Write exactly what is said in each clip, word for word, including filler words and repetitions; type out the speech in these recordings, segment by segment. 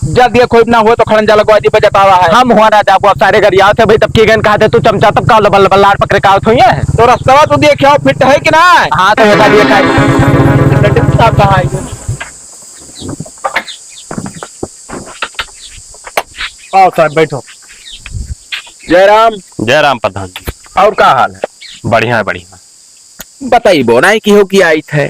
जा दिया, कोई ना हो तो खड़ंजा लगवा दी, बजट आवा है। हम हुआ ना जाबो, अब सारे गरियावत है भाई, तब की गन कहा थे तू चमचा, तब का लबल लबल लाड़ पकड़े का होइए। तो रस्तवा तो देखियो, फिट है कि ना? हाँ, तो एका देखा। साहब कहाँ है? आओ साहब, बैठो। जय राम। जय राम प्रधान जी। और का हाल है? बढ़िया है, बढ़िया। बताइबो नाहीं कि हो कि आई थे।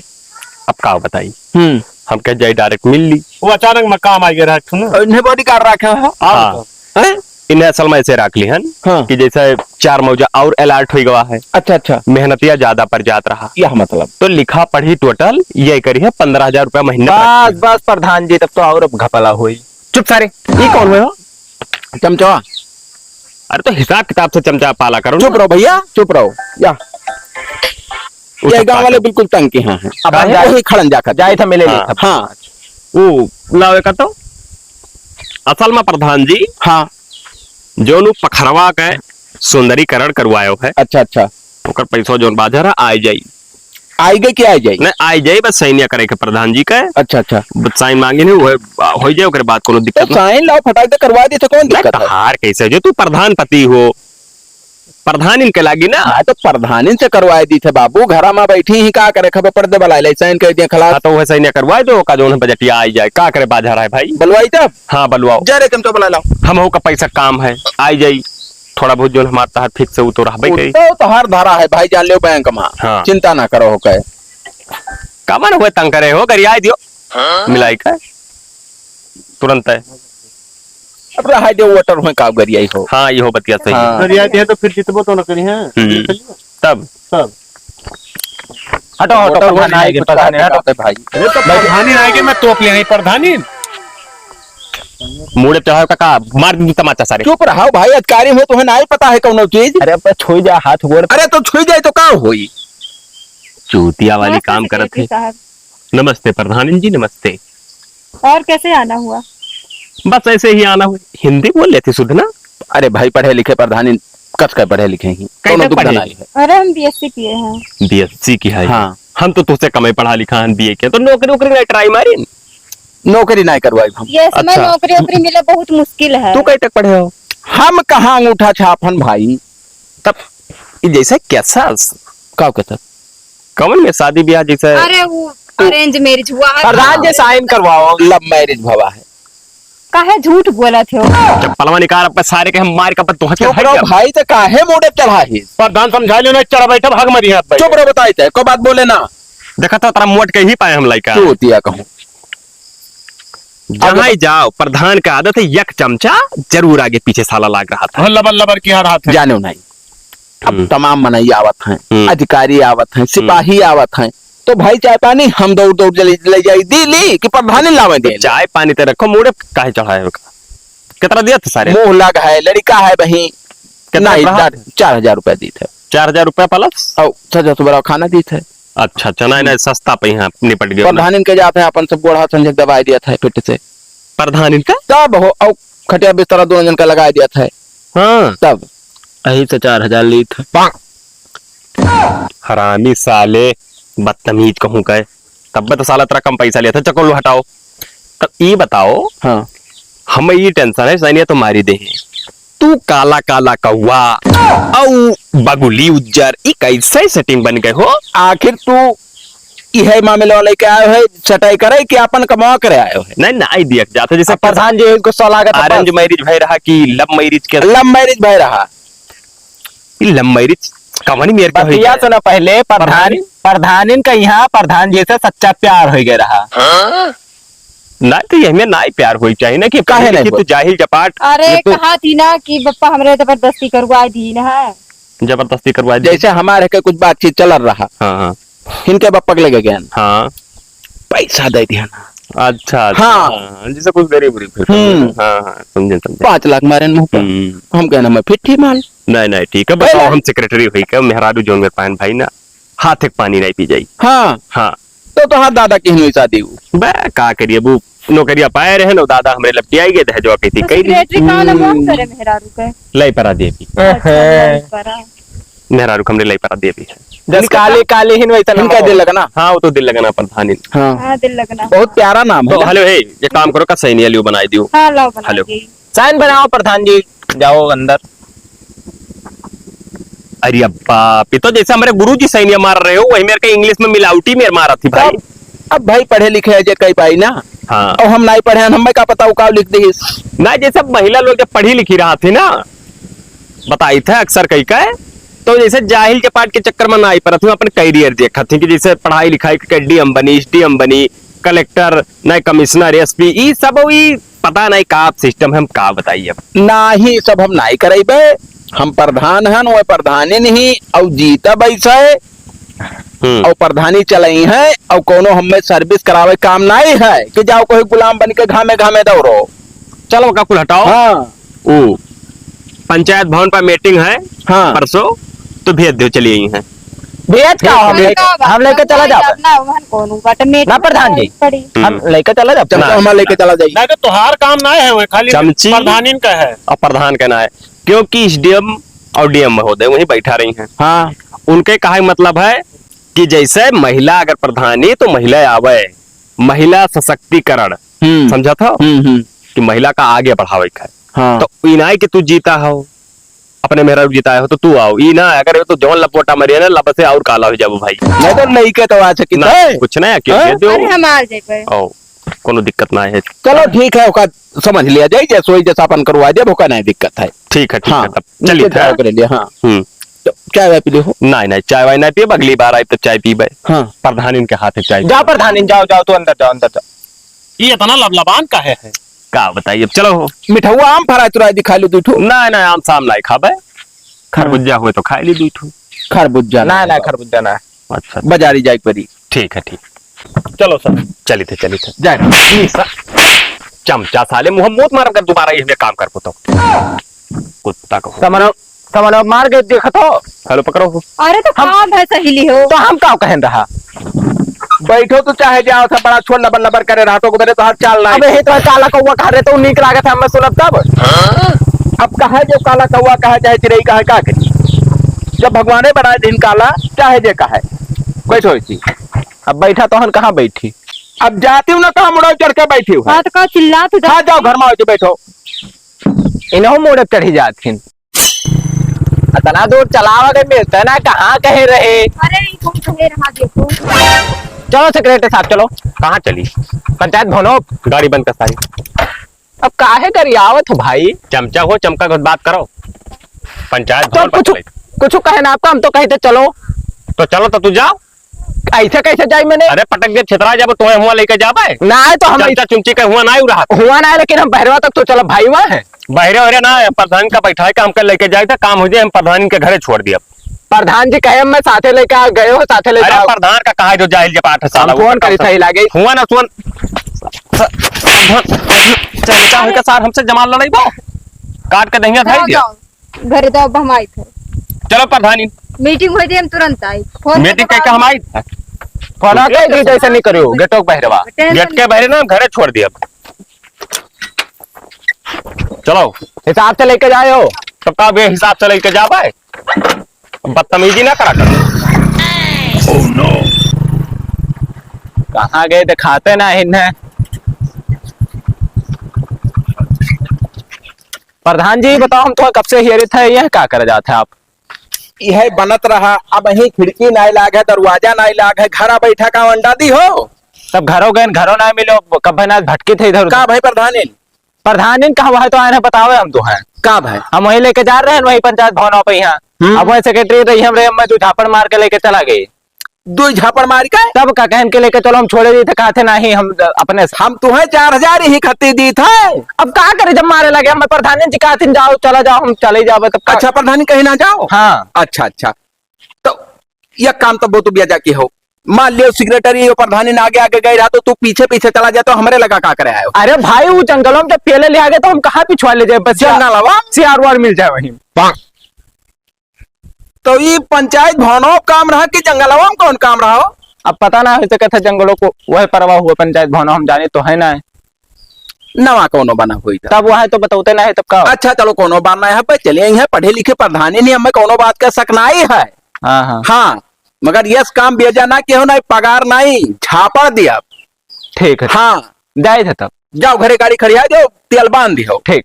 अब का बताई? हम्म। हम कह जाई direct मिल ली। वो अचानक में काम आ गया रहा, सुनो। और इन्हें bodyguard रखे हो? हाँ। हैं? इन्हें असल में ऐसे रख ली हन हाँ। कि जैसे चार मौजा और allot हुई गवा है। अच्छा, अच्छा। मेहनतिया ज्यादा पर जात रहा। यह मतलब? तो लिखा पढ़ी total ये करी है पन्द्रह हजार रुपया महीने बस, पर। बस प्रधान जी, तब तो और अब घपला होई। चुप सारे, ये कौन हुए हो? चमचवा। अरे तो हिसाब किताब से चमचा पाला करो चुप ना। रहो भैया, चुप रहो। या। वो ये सब गाँव वाले पागल। बिल्कुल तंग के यहाँ हैं। अब हम जाए, वही खड़न जाकर जाए था, मिले हाँ। नहीं था। हाँ। वो लावे का तो असल में प्रधान जी, हाँ। जोन उ पखरवा के सुंदरीकरण करवायो है। अच्छा, अच्छा। ओकर पैसो जोन बाजार है, आइ जाई। आइ गई कि आइ जाई? नहीं, आइ जाई, बस sign करे के प्रधान जी का। अच्छा, अच्छा। बस sign मांगे नहीं, वो होइ जाए, ओकरे बाद कोनो तो दिक्कत ना। Sign लाओ, फटाक दे करवा दी, तो कौन नहीं, दिक्कत है? तहार कैसे, जो तू प्रधान पति हो, प्रधानिन के लागी ना। हाँ, तो प्रधानिन से करवाए दी थे बाबू, घरा में बैठी ही का करे, खबर पड़ दे बला ले, sign कर दिया, खलास। हाँ, तो वह sign करवाए दो, का जोन बजटिया आइ जाए, का करे बाजार है भाई? बलवाई तब? हाँ, बलवाओ। जा रे, तुम तो बला लाओ। हम हो का पैसा काम है, आइ जाई। थोड़ा बहुत जोन हमार तहार fix है, वो तो रहबे करी। तो तहार धरा है भाई, जान लियो बैंक में। हाँ। चिंता ना करो, हो कहे। कमन हुए तंग करे हो, गरियाई दियो। हाँ। मिलाई का। तुरंत है। अब रहा दे, वोटर हुए का गरियाई हो। हाँ, ये हो बतिया सही है। हाँ। गरियाई दे तो फिर जितबो तो न करी, हैं? हम्म। तब? तब। हटो, हटो, वोटर हुए प्रधान ना आए, आगे, कुछ प्रधान कहने आगे। का भाई। अरे तो प्रधानी ना आगे, मैं तोप ले आई प्रधानी। मूड़े चढ़ाओ काका, मार दी तमाचा सारे। चुप रहो भाई, अधिकारी हो, तुम्हें नाहीं पता है कौनो चीज। अरे अब तो छुई जा हाथ गोड़। अरे तो छुई जाए तो का होई? चूतिया वाली नमस्ते काम करत सेक्रेटरी है। साहब। नमस्ते प्रधान जी, नमस्ते। और कैसे आना हुआ? बस ऐसे ही आना हुआ। हिंदी बोल लेती सुध ना। अरे भाई, पढ़े लिखे प्रधानी, कस के पढ़े लिखे ही, कहीं कौनो तक दुख पढ़े? नहीं है। अरे हम बीएससी किए हैं। बीएससी की है? हाँ। हम तो तुझसे कम ही पढ़ा लिखा है, बीए किया, तो नौकरी वोकरी नहीं try मारी? नौकरी नाहीं करवाई हम। ये समय अच्छा। नौकरी वोकरी मिले बहुत मुश्किल है। तू कहीं तक पढ़े हो? हम कहाँ अंगूठा छाप हन भाई? तब ई जैसे कैसा स-, का कहता? कौन में शादी ब्याह जैसे? अरे वो arrange marriage हुआ है। प्रधान जी sign करवाओ, love marriage भवा है। काहे झूठ बोलत हो? चप्पलवा निकाल, आपका सारे के हम मार के अपन तोहर के चुप रहो भाई, तो काहे मूड़े चढ़ा है? प्रधान समझा लेना, चढ़ बैठा, भाग मरी है भाई। चुप रहो, बताई थे, को बात बोले ना। देखा था, तेरा मोट के ही पाए हम लइका। चूतिया कहूँ। जहाँ ही जाओ, प्रधान का आदत है, एक चमचा जरूर आगे पीछे साला लाग रहा था। हाँ, लबर लबर की हर हाथ है। जाने नहीं। अब हम्म। तमाम मनई आवत हैं, हम्म। अधिकारी आवत हैं, हम्म। सिपाही आवत हैं, तो भाई चाय पानी हम दौड़ दौड़ ले, ले जाई दी ली कि प्रधानी लावे तो दे। चाय पानी तो रखो, मूड़े काहे चढ़ाए हो? कितना दिया था सारे? मुँह लग है, लड़का है बही। कितना नहीं, रहा? चार हजार रुपया दी थे। चार हजार रुपया plus? और सजा सुबह खाना दी थे। अच्छा, अच्छा, नहीं, नहीं, सस्ता पे यहाँ निपट गया। प्रधानिन के जात है, अपन सब गोड़ा संजय दबाई दिया था पेट से। प्रधानिन का? तब हो, और खटिया बिस्तरा दोनों जन का लगाई दिया था। हाँ। तब। यही से चार हजार ली था। हरामी साले, बदतमीज कहूँ का। तब तो साला तेरा कम पैसा लिया था, चको लो हटाओ। तब ई बताओ, हाँ। हमें ई tension है, सैनिया तो मारी दे है। तू काला काला कौआ, औ बगुली उज्जर, ई कैसे setting बन गए हो? आखिर तू इहे मामला लेके आयो है, सटाई करे कि अपन कमावा करे आयो है? नहीं, नहीं, दिया जाता जैसे अब प्रधान जी को सौ लागत है arrange बस। Marriage भय रहा कि love marriage के? Love marriage भय रहा। ई love marriage कवनी मेर के होई बतिया है? सुना पहले, प्रधान, प्रधान? प्रधानिन का यहाँ प्रधान जी से सच्चा प्यार हो गया रहा। हाँ? ना तो ये हमें ना ही प्यार होई चाहिए ना कि काहे पढ़े नहीं लिखे तो बोल? जाहिल जपाट, अरे, ये तो कहा थी ना कि बप्पा हमरे जबरदस्ती करवा दी ना है। जबरदस्ती करवा दी। जैसे हमारे के कुछ बातचीत चल रहा। हाँ, हाँ। इनके बप्पा के लगे गए। हाँ। पैसा दे दिया ना। अच्छा, अच्छा। हाँ। हाँ, जैसे कुछ गरीब उरीब है, हम्म। हाँ, हाँ, समझे, समझे। पाँच लाख मारे मुँह पर। हम्म। हम कहना मैं फिर ठीक माल। नहीं, नहीं, ठीक है, बताओ, पहले हम secretary हुई का, मेहरारू जोन में पान भाई ना, हाथ एक पानी नहीं पी जाई। हाँ। हाँ। तो तोहार दादा के हिनोई शादी हु। बे, का करिए, वो नौकरिया पाए रहे ना, दादा हमरे लपटियाई गए, दहेजवा कहती तो कही दी। Secretary का नाम हम करे मेहरारू के? लई परा देवी। अच्छा, लई परा। मेहरारू के हमरे लई परा देबी है। जस इनका काले, काले हिन वैसा नाम इनका हो। दिल लगना। हाँ, वो तो दिल लगना प्रधान ही। हाँ। हाँ, दिल लगना। बहुत प्यारा नाम है तो ना? हेलो, हे, ये काम करो, का सैनिया लियो बनाई दियो। हाँ, लाओ, बना हेलो। दी। साइन बनाओ प्रधान जी, जाओ अंदर। अरे अब बाप, ये तो जैसे हमरे गुरुजी सैनिया मार रहे हो, वही मेरे के English में मिलावटी मेर मारा थी भाई। अब, अब भाई पढ़े लिखे है जे कई पाई ना। हाँ। और हम नाई पढ़े हैं, हमें का पता वो का लिख दिहिस। ना, जैसे महिला लोग जब पढ़ी लिखी रहा थी ना, बताई थे अक्सर कई का, तो जैसे जाहिल जपाट के चक्कर में ना आई परत हूँ, अपन career देखत हूँ कि जैसे पढ़ाई लिखाई के DM बनी, SDM बनी, कलेक्टर, ना कमिश्नर, SP, ई सब ई पता नहीं का system है, हम का बताई अब। नाही, सब हम नाही करइबे, हम प्रधान हन, वह प्रधानी नहीं, और जीता बैसा है, हम्म। और प्रधानी चलई है, और कोनो हमें service करावे काम नाही है कि जाओ कोई गुलाम बन के घामे घामे दौड़ो। चलो, ओका कुल हटाओ। हाँ। ओ, पंचायत भवन पर meeting है हाँ। परसों, तो भेज दो, चली आई हैं। भेज का हम भेज लेके, का हम लेके चला जाओ। ना, वहन कौन बाटे, meeting ना प्रधान जी। पड़ी। हम हम्म। लेके चला जाओ। चमचा ना, हमार लेके ना। चला जाइए। नहीं तो तोहार काम ना है, वह खाली चमची प्रधानिन का है। और प्रधान का ना है, क्योंकि SDM और DM महोदय वहीं बैठा रही हैं। हाँ। उनके कहा मतलब है कि जैसे महिला अगर प्रधानी तो महिला आवे, महिला सशक्तिकरण, हम्म। समझत हो? हम्म, हम्म। कि महिला का आगे बढ़ावे का है। हाँ। तो ई ना है कि तू जीता हो, अपने मेहरारू जिताए हो तो तू आओ, ई ना, अगर ये तो जौन लपोटा मरिए ना, लब से और काला हो जाबो भाई। नहीं तो लइके तो आ सकी ना, थे। कुछ ना, अकेले हाँ? दे दो। अरे हम आ जाए पे। ओ, कोनो दिक्कत ना है। चलो ठीक है, ओका समझ लिया जाए, जैसे वही जैसा अपन करवा दे, ओका नहीं दिक्कत है। ठीक है, ठीक हाँ, है, तब चलिए, नीचे जाओ हाँ। कर लिए, हाँ। हम्म। तो चाय वाय पी ले हो? नहीं, नहीं, चाय वाय नहीं पिए, अगली बार आई तो चाय पीबे। हाँ। प्रधान इनके हाथ से चाय जाओ पीबे। प्रधान, जाओ, जाओ, तू अंदर जाओ, अंदर जाओ। ये इतना लबलबान काहे है? का बताइए, अब चलो हो। मिठौआ आम फराई तुराई दिखा लो दू ठो। ना, ना, आम साम नाई खाबे। खरबुज्जा हुए तो खाई ली दू ठो। खरबुज्जा ना, ना, ना, खरबुज्जा ना। अच्छा। बाजारी जाए परी। ठीक है, ठीक। चलो सर। चली थे, चली थे। जाए। ई सा-, चमचा साले मुँह मूत मारब कर दोबारा ये हमें काम कर पुतो। कुत्ता को। समनो समनवा मार के देखत हो। हेलो, पकड़ो हो। अरे तो हम का भाई सहेली हो? तो हम का कहन रहा? बैठो तो चाहे जाओ, सब बड़ा छोड़ लबर लबर करे रहा तो उधरे तो हर चाल ना। अबे हे तो काला कौवा कहा रहे तो नीक लागत है, हमें सुनब तब। हाँ? अब कहा जो काला कौवा कहा चाहे चिरई कहा, का करी? जब भगवाने बनाए दिन काला, चाहे जे कहा। बैठो इसी। अब बैठा तो हन कहाँ बैठी? अब जाती हूँ ना, कहाँ मुड़ो चढ़ के बैठी हूँ। हाँ, तो का चिल्लात हो? हाँ, जाओ घर में आओ, बैठो। इन्हों मुड़े चढ़ी जात हिन। अतना दूर चलावा के मिलते ना, कहाँ कहे रहे? अरे, ई कौन कहे रहा, देखो। चलो सेक्रेटरी साहब, चलो। कहाँ चली? पंचायत भवनो। गाड़ी बंद कर सारी। अब काहे गरियावत हो भाई? चमचा हो, चमका के बात करो। पंचायत तो भवन पर कुछ, चले। कुछ कहे ना आपका, हम तो कहते चलो। तो चलो तो तू जाओ। ऐसे कैसे जाई मैंने? अरे पटक दे, छितरा जाबो, तुम्हें हुआ लेके जाबे। ना, तो हम चमचा चुमची के हुआ ना ही रहा। हुआ ना है, लेकिन हम बहरवा तक तो चला भाई, वहाँ है। बहरे वहरे ना, प्रधान का बैठाए का हमका लेके जाए था, काम हो जाए, हम प्रधान के घरे छोड़ दिया। प्रधान जी कहे, "मैं साथे लेके आ गए हो, साथे लेके अरे आओ।" प्रधान का कहा जो जाहिल जपाट है साला, हम वो फोन बताओ करी सब। सही लागे। हुआ ना सुन। चमचा होके सार हमसे जमाल लड़ाई बा। काट के दहिया धाई जाओ, दिया। जाओ। घरे तो अब हम आइत है। चलो प्रधानी। मीटिंग होई थी, हम तुरंत आई। फोन मीटिंग करके हम आई। फोन आ गए जी, जैसे नहीं करियो, गेटो के बहरे बा। टेंशन गेट के बहरे ना, हम घरे छोड़ दिया। चलो। हिसाब से लेके जाए हो। तो का बे हिसाब से लेके जाबे? बदतमीजी ना करा कर। कहाँ गए दिखाते ना इन्हें। प्रधान जी, बताओ, हम तो कब से हेरे थे, यह का कर जाते आप? यह बनत रहा, अब यही खिड़की नाई लाग है, दरवाजा नाई लाग है, घरा बैठा का अंडा दी हो? तब घरो गए, घरो ना मिलो, कब ना भटकी थे इधर उधर। का भाई प्रधानिन? प्रधानिन का वह तो आए ना बतावे हम तो हैं। का भाई? हम वहीं लेके जा रहे हैं, वहीं पंचायत भवन पे यहाँ। हम्म। अब वहीं सेक्रेटरी रही हम रहे, मैं तो झापड़ मार के लेके चला गई। दो झापड़ मार के? तब का कहन के लेके चलो, हम छोड़े दी थे, कहा थे नहीं, हम अपने हम तुम्हें चार हजार ही खत्ती दी थे। अब का करे, जब मारे लगे, हम प्रधान जी कहा थे, "जाओ, चला जाओ," हम चले जावे, तब का? अच्छा, प्रधान कहीं ना जाओ? हाँ। अच्छा, अच्छा। तो यह काम तो बहुत बढ़िया जाके हो। मान लियो, सेक्रेटरी और प्रधानी आगे आगे गए रहा, तो तू पीछे पीछे चला जाए, तो हमरे लगा का करे आयो? अरे भाई, वो जंगलों में जब पेले ले आ गए, तो हम कहाँ पिछुआ ले जाए? बस जंगलवा? सियार वार मिल जाए वहीं। तो ई पंचायत भवनों काम रहा कि जंगलवा में कौन काम रहा हो? अब पता ना हो सके था, जंगलों को वह परवा हुआ, पंचायत भवनों हम जाने तो है ना। नवा कौनो बना होई तो। तब वहाँ तो बतौते ना है, तब का? अच्छा, चलो, कौनो बात ना है, भाई, चले आई है, पढ़े लिखे प्रधानी नहीं, हमें कौनो बात का शक ना ही है। हाँ, हाँ। हाँ, मगर यस काम बेजा ना कि हो ना, पगार नहीं, झापड़ दिया। ठीक है। हाँ। जाए थे तब। जाओ, घरे गाड़ी खड़ी आ जाओ, तेल बांध दियो। ठीक।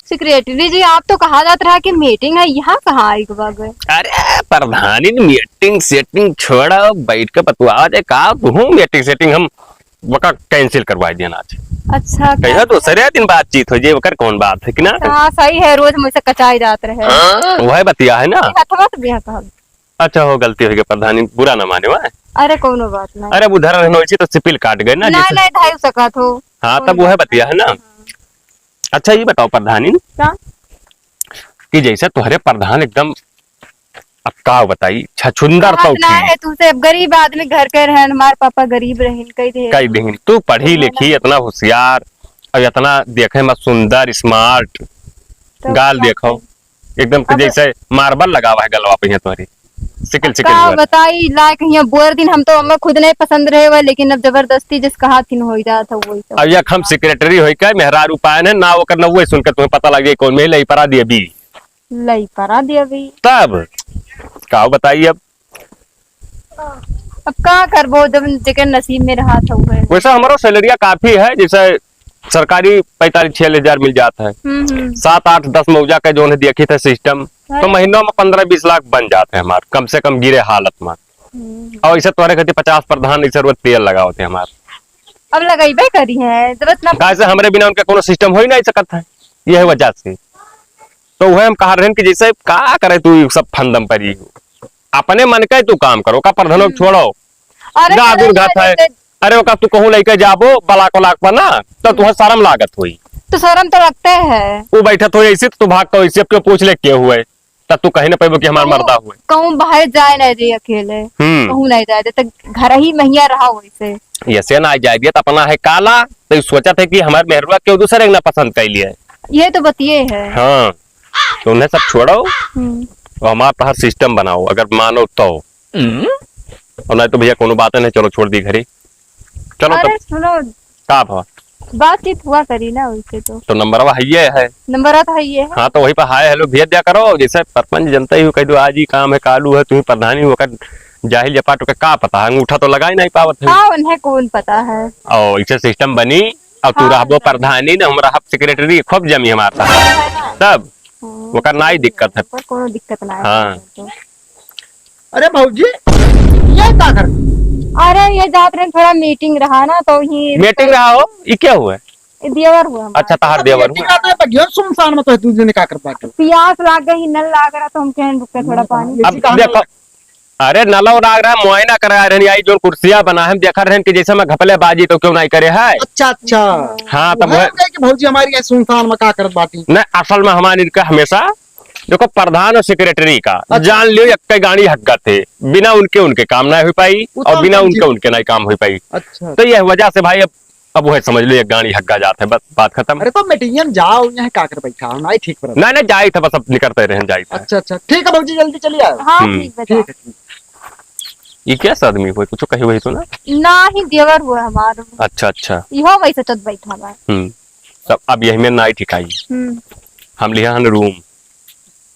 सेक्रेटरी जी, आप तो कहा जात रहा कि मीटिंग है, यहाँ कहाँ आई के बाग है? अरे, प्रधानी ने मीटिंग सेटिंग छोड़ा, बैठ के बतुआ दे का, तू मीटिंग सेटिंग हम वका कैंसिल करवा दिया ना आज। अच्छा, कहिया कैंसिल? दूसरे दिन बातचीत हो जे, ओकर कौन बात है कि ना? हाँ, सही है, रोज मुझसे कचाई जात रहे। हाँ, वह बतिया है ना। हथवा तो बिया कहल। अच्छा हो, गलती हो गई प्रधानी, बुरा ना माने, वाह। अरे, कौनो बात नहीं। अरे, अब उधर रहनो इसी तो सिपिल काट गए ना, नहीं, जैसे नहीं, धाई सकत हो। हाँ, तब वह बतिया है ना। हाँ। अच्छा, ये बताओ प्रधानी, क्या? कि जैसे तुम्हारे प्रधान एकदम, अब का बताई, छछुंदर बात तो ना की। है तुमसे, अब गरीब आदमी घर के रहन, हमारे पापा गरीब रहन, कई दे। कई दिन तू पढ़ी हाँ। लिखी, इतना होशियार, और इतना देखे में सुंदर, स्मार्ट, तो गाल क्या देखो। करी? एकदम के अब जैसे मार्बल लगावा है गलवा पे, यहाँ तोहरी सिकिल अब सिकिल का हुआ है। बताई, लायक हियाँ बोर दिन हम तो, हमें खुद नहीं पसंद रहे हुआ, लेकिन अब जबरदस्ती जिस कहा थिन हो जात है वही तो। अब यक हम सेक्रेटरी होई का, मेहरारू पायन है ना, ओकर नौवे सुन के तुम्हें पता लग जाए कौन में लई परा दिए बी। लई परा दिए बी। तब का बताई अब? अब का करबो, जब जेकर नसीब में रहा था वही। वैसे हमारा सैलरिया काफी है, जैसे सरकारी पैंतालीस छियालीस हजार मिल जात है। हम्म, हम्म। सात, आठ, दस मौजा का जौन है देखी थे सिस्टम, तो अरे। महीनों में पन्द्रह बीस लाख बन जात है हमार, कम से कम गिरे हालत में। हम्म। और ऐसे तोहरे खातिर पचास प्रधान ऐसे रोज तेल लगावत है हमार। अब लगइबे करी है, जरूरत ना काहे से हमरे बिना उनका कोनो सिस्टम हो ही नहीं सकत है, यह वजह से। तो वह हम कहा रहन कि जैसे का करे तू सब फंदम पर ही हो, अपने मन का तू काम करो, का प्रधानों हम्म। छोड़ो। अरे, ना करे दूर घात ना है। जैसे अरे, ओका तू कहूँ लइके जाबो ब्लॉक व्लॉक पर ना, तो तुहर शर्म लागत होई। तो शर्म तो लगते है। वो बैठत होई ऐसे, तो तू भाग तो ऐसे, अब क्यों पूछ ले के हुए? तब तू कहीं ना पैबो कि हमार कहूँ, मर्दा हुए। कहूँ बाहर जाए ना दे अकेले। हम्म। कहूँ नहीं जाए दे, तो घर ही महिया रहा वैसे। ऐसे ना जाए दिया, तो अपना है काला, तो सोचत है कि हमार मेहरुआ क्यों दूसरे के ना पसंद कर लिया है। ये तो बतिये है। हाँ, तो उन्हें सब छोड़ो। हम्म। और हमार तहर सिस्टम बनाओ, अगर मानो तो। हम्म। और नहीं तो भैया कोनो बात नहीं, चलो छोड़ दी घरी। चलो अरे तब। सुनो। का भा? बातचीत हुआ करी ना उनसे तो। तो नंबरवा है ये है। नंबरवा तो है ये है। हाँ, तो वही पर हाय हेलो भेज दिया करो, जैसे सरपंच जनता ही हो, कह दो आज ही काम है, कालू है, तुम्हें प्रधानी हो, ओकर जाहिल जपाट ओके का पता है, अंगूठा तो लगा ही नहीं पावत है। हाँ, उन्हें कौन पता है। और इसे सिस्टम बनी, और तू हाँ, रहबो हाँ। प्रधानी न, हम रहब सेक्रेटरी, खूब जमी हमार साथ। है ना? तब हम्म, ओकर नाई दिक्कत है। ओकर कोनो दिक्कत ना है हाँ। तो। अरे भौजी, ये का कर? अरे, ये जात रहे, थोड़ा मीटिंग रहा ना, तो ही मीटिंग रहा हो, ये क्या हुआ? ये देवर हुआ हमारा। अच्छा, तहार देवर मीटिंग हुआ। आता है, बगिया सुनसान में तो है, तू जने का कर बाटे? प्यास लाग गई, नल लाग रहा, तो हम कहें रुक के थोड़ा पानी। अब देखो, अरे, नलव लाग रहा, मुआयना करा रहन, आई जो कुर्सिया बना, हम देखा रहन कि जैसे मैं घपले बाजी तो क्यों नहीं करे है। अच्छा, अच्छा। हाँ, तब वह वह कहे कि भौजी हमारी ये सुनसान में का करत बाटी? नहीं, असल में हमारे इनका हमेशा देखो, प्रधान और सेक्रेटरी का अच्छा। जान लियो, एक गाड़ी हग्गा थे, बिना उनके उनके काम ना हो पाई वो तो और हम बिना समझी। उनके उनके नहीं काम हो पाई। अच्छा। तो यह वजह से भाई, अब, अब वह समझ लो, एक गाड़ी हग्गा जात है, बस बात खत्म। अरे तो मीटिंग में जाओ, यहाँ का कर बैठा हो, नहीं ठीक पर। नहीं, नहीं, जाई था, बस अब निकलते रहे, जाई था। अच्छा, अच्छा, ठीक है भौजी, जल्दी चली आओ। हाँ, हम्म। ठीक बता। ठीक है, ठीक। ये कैसा आदमी हुआ, कुछ कही वही तो ना? ना ही देवर हुआ हमार। अच्छा, अच्छा। इहो वैसे चत बैठा बा। हम्म। तब अब यही में नाई ठिकाई। हम्म। हम लिया हन रूम।